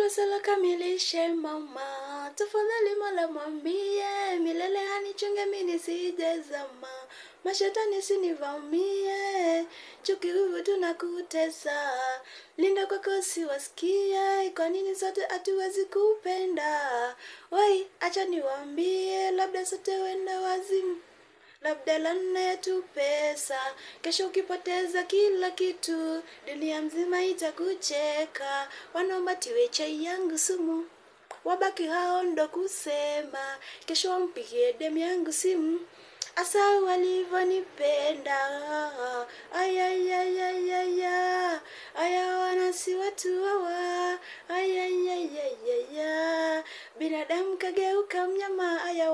Kabla sala kamilishe mama, tafadhali Mola mwambie, milele anichunge mimi nisijezama, mashetani sinivamie, chuki wivu tunakutesa, linda kwako siwasikie, kwa nini sote hatuwezi kupenda? Wai, acha niwaambie, labda sote wenda wazimu, labda lana yetu pesa, kesho ukipoteza kila kitu, dunia mzima itakucheka. Wanaomba tiwe chai yangu sumu, wabaki hao ndo kusema, kesho wampigie demu yangu simu, asa walivyonipenda. Ayayayayaya, aya wanasi watu hawa, ayayayayaya, binadamu kageuka mnyama, aya.